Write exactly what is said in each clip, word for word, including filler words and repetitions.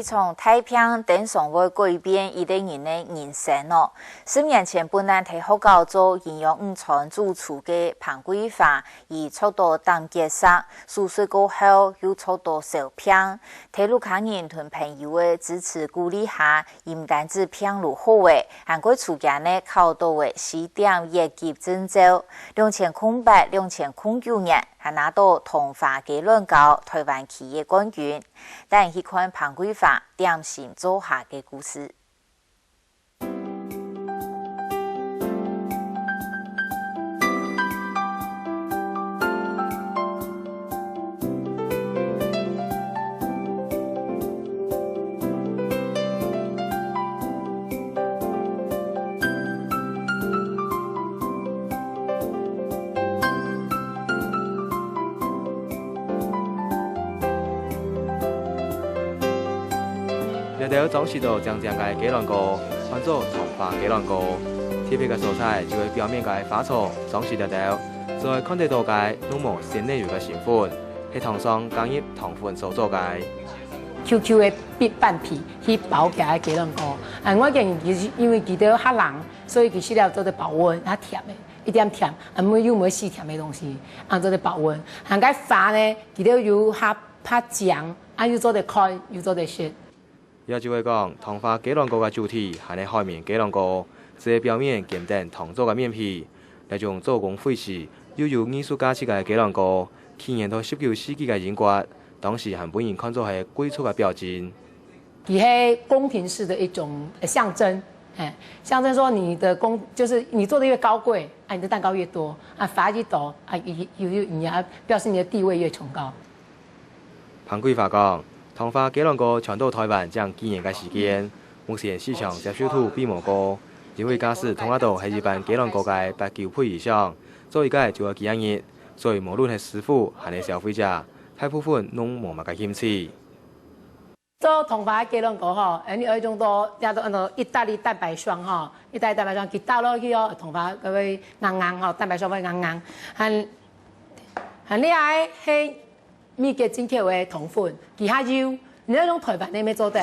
一場大病，定常會改變一個人个人生哦。十年前，本來在學校做營養午餐主廚个彭桂花，佢著到膽結石，手術過後又著到燒病。在屋下人同朋友个支持鼓勵下，佢毋單止病愈好了，還過出家呢考到了西點乙級證照。兩千空八、兩千空九年，還拿到桐花雞卵糕台灣區个冠軍。 帶你去看彭桂花點心做下个故事。這兜裝飾到靚靚个雞卵糕，喊做桐花雞卵糕。特別个所在就係表面个花槽裝飾這兜，所以看得到个攏無鮮奶油个成分，係糖霜加入糖粉所做个。QQ个皮，半皮去包起來个雞卵糕。啊，我个人其實因為佢兜較冷，所以佢食了做得保溫，較甜个，一點甜，啊，又毋會死甜个東西，啊，做得保溫。還該花呢，佢兜又較，較靚，啊，又做得看，又做得食。 也就係講，桐花雞卵糕个主體還係海綿雞卵糕，只係表面兼等糖做个面皮。這種做工費時又有藝術價值个雞卵糕，起源到十九世紀个英國，當時還分人看做係貴族个表徵。佢係宮廷式的一種，呃，象徵，哎，象徵說你的工，就是你做得越高貴，啊，你的蛋糕越多，啊，花越多，啊，有，有，有，你要表示你的地位越崇高。 彭桂花講，桐花雞卵糕傳到台灣正幾年个時間，目前市場接受度並無高，因為假使桐花糕係一般雞卵糕个八九倍以上，做一個就愛幾下日，所以無論係師傅還係消費者，大部分攏無麼个興趣。做桐花雞卵糕吼，恁樣有一種都叫做那種意大利蛋白霜吼，意大利蛋白霜，佢打落去哦，桐花該會硬硬吼，蛋白霜會硬硬，還，還厲害，係 美國進口个糖粉，佢較幼，你愛用台灣个乜做得。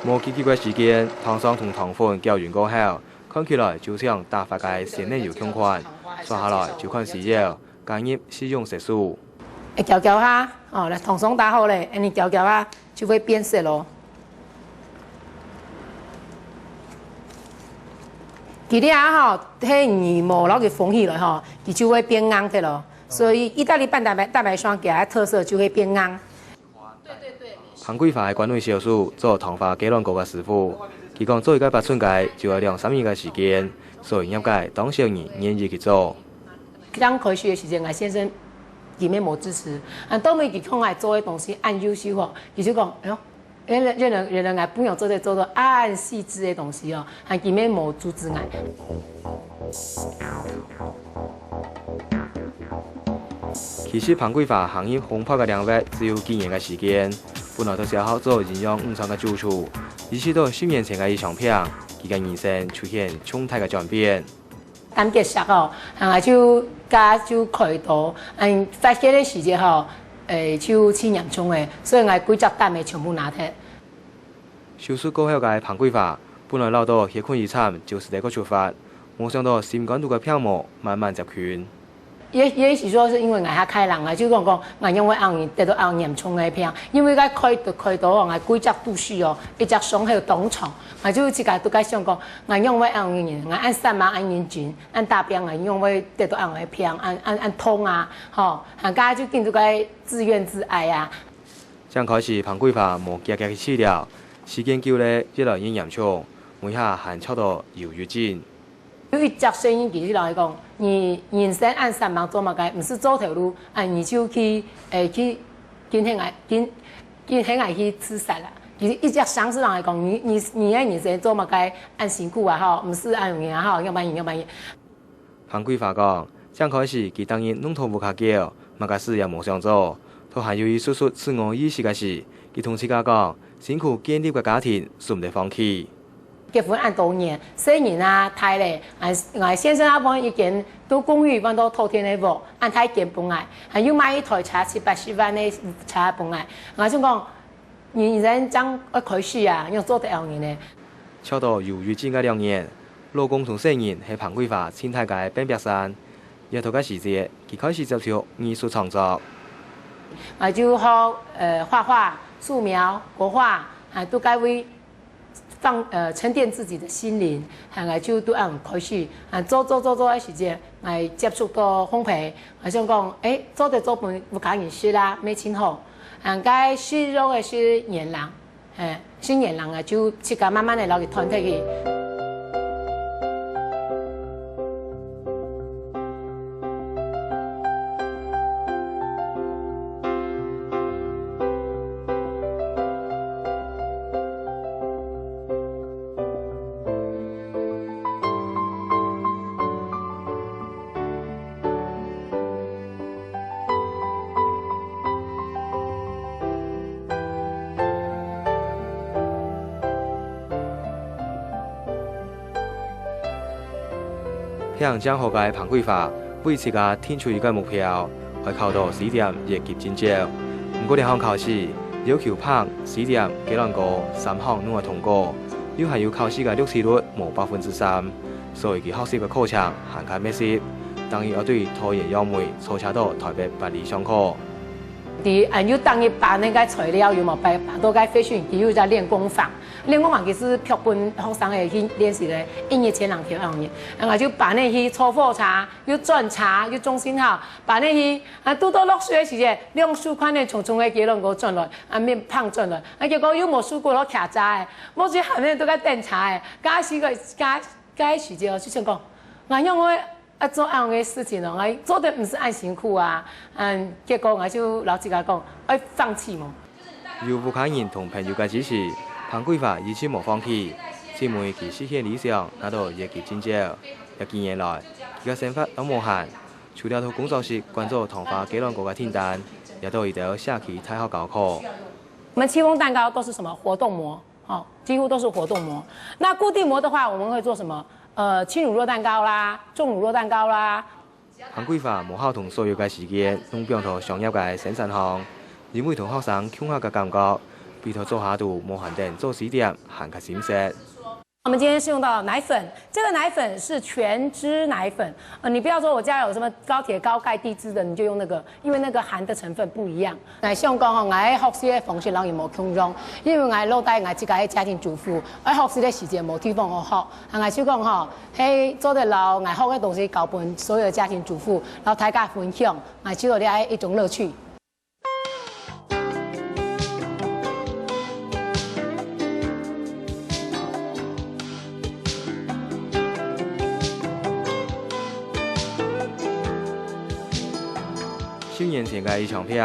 無幾久个時間，糖霜同糖粉攪勻過後，看起來就像打發个鮮奶油共款，刷下來就看需要，加入食用色素。會攪攪下，哦，來，糖霜打好咧，恁樣攪攪下，就會變色咯。 佢這下吼，係你無摎佢封起來吼，佢就會變硬忒咯。所以意大利半蛋白，蛋白霜佢个特色就會變硬。彭桂花个關係銷售做糖花雞卵糕个師傅，佢講做一個八寸雞就要兩三日个時間，所以業界當少人願意去做。剛開始个時間，𠊎先生佢乜無支持，啊，到尾佢看𠊎做个東西恁優秀吼，佢就講，哎喲， 原來，原來，原來𠊎餔娘做得做到恁細緻个東西哦，還佢乜無阻止𠊎。其實彭桂花行入烘焙个領域只有幾年个時間，本來都係好做營養午餐个主廚，意識到十年前个一場病，佢个人生出現重大个轉變。 膽結石哦，啊，就，該就開刀，嗯，發現个時節吼，誒，就盡嚴重个，所以𠊎歸隻膽仔全部拿忒。手術過後个彭桂花，本來恅到歇睏一站就使得過出發，無想到心肝肚个病魔慢慢接近。也，也許說是因為𠊎較開朗啊，就講講，𠊎仰會恁樣得到恁嚴重个病，因為該開刀，開刀哦，𠊎歸隻肚屎哦，一隻傷口當長，𠊎就自家都在想講，𠊎仰會恁樣人，𠊎恁煞猛恁認真， 恁打拚啊，仰會得到恁樣个病，恁，恁，恁痛啊，吼，還加就緊就該自怨自艾啊。正開始彭桂花無遽遽去治療，時間久咧，越來越嚴重，尾下還著到憂鬱症。有一隻聲音其實老實講，你人生恁煞猛做麼个？毋係做頭路，啊，你就去，誒，去，去，去，去自殺啦。其實一隻聲音老實講，你，你，你个人生做麼个恁辛苦啊，吼，毋係恁容易啊，吼，仰般樣，仰般樣。 彭桂花講，正開始佢逐日攏在屋下噭，麼个事也無想做。到還有一息息自我意識个時，佢同自家講，辛苦建立个家庭，使毋得放棄。結婚恁多年，細人啊大咧，𠊎，𠊎先生啊，分一間都公寓搬到透天个屋，恁大間分𠊎，還有買一台車，七八十萬个車分𠊎。𠊎想講，人生正愛開始啊，仰做得恁樣呢？ 笑到有餘震个兩年，老公同細人係彭桂華盡大个變壁山。這段个時節，佢開始接觸藝術創作。𠊎就學呃畫畫、素描、國畫，啊，都該會放呃沉澱自己的心靈，啊，𠊎就都恁開始，啊，做做做做个時節，𠊎接觸到烘焙，𠊎想講，誒，做得做分屋下人食啦，乜盡好。啊，該食肉个係年人。 誒，新年人啊，就自家慢慢个摎佢團結去。 病正好个彭桂華，為自家定出一個目標，愛考到西點乙級證照。毋過這項考試要求彭、西點、雞卵糕三項攏愛通過，又還有考試个錄取率無百分之三，所以佢學習个課程還較密集，逐日愛對桃園楊梅坐車到台北八里上課。 佢還有逐日搬該个材料，有無？搬，搬到該飛行機又在練功房。練功房其實係分學生个去練習个，一日千人跳兩日。啊，𠊎就搬入去坐火車，又轉車，又重新好，搬入去。啊，堵到落水个時節，兩手擐等重重个雞卵糕轉來，啊，面膨轉來。啊，結果又無手骨好擎遮个，無就喊人都在等車个。該時个，該，該時節哦，就想講，𠊎仰會 啊，做恁樣个事情哦，𠊎做得毋係恁辛苦啊。嗯，結果𠊎就摎自家講，愛放棄無？有屋下人同朋友个支持，彭桂華一直無放棄。姊妹佢實現理想，拿到乙級證照。這幾年來，佢个生活都無閒，除了在工作室關注糖花雞卵糕个訂單，也在一兜社區大學教課。我們戚風蛋糕都是什麼？活動模。 哦，幾乎都是活動模。那固定模的話，我們會做什麼？呃，輕乳酪蛋糕啦，重乳酪蛋糕啦。彭桂華無效同所有个時間攏放在商業个生產項，因為同學生共下个感覺，比在灶下肚無閒等做西點還較心適。我們今天是用到奶粉，這個奶粉是全脂奶粉，呃，你不要說我家有什麼高鐵高鈣低脂的，你就用那個，因為那個含的成分不一樣。 𠊎想講吼，𠊎學習个方式摎人無共樣，因為𠊎老弟𠊎自家係家庭主婦，愛學習个時節無地方好學。啊，𠊎就講吼，係做得摎𠊎學个東西教分所有个家庭主婦，摎大家分享，𠊎就有這一種樂趣。 十年前个一場病，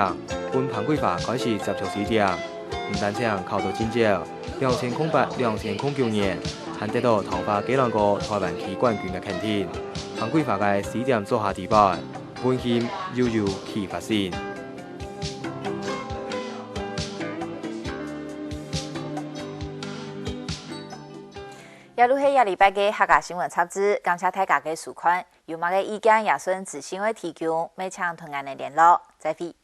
分彭桂華開始接觸西點，毋單淨考到證照，兩千空八、兩千空九年，還得到糖花雞卵糕台灣區冠軍个肯定。彭桂華个西點灶下底背，溫馨又有啟發性。 這就係這禮拜个客家新聞雜誌，感謝大家个收看。有麼个意見也順資訊會提供，乜請同𠊎等聯絡。再會。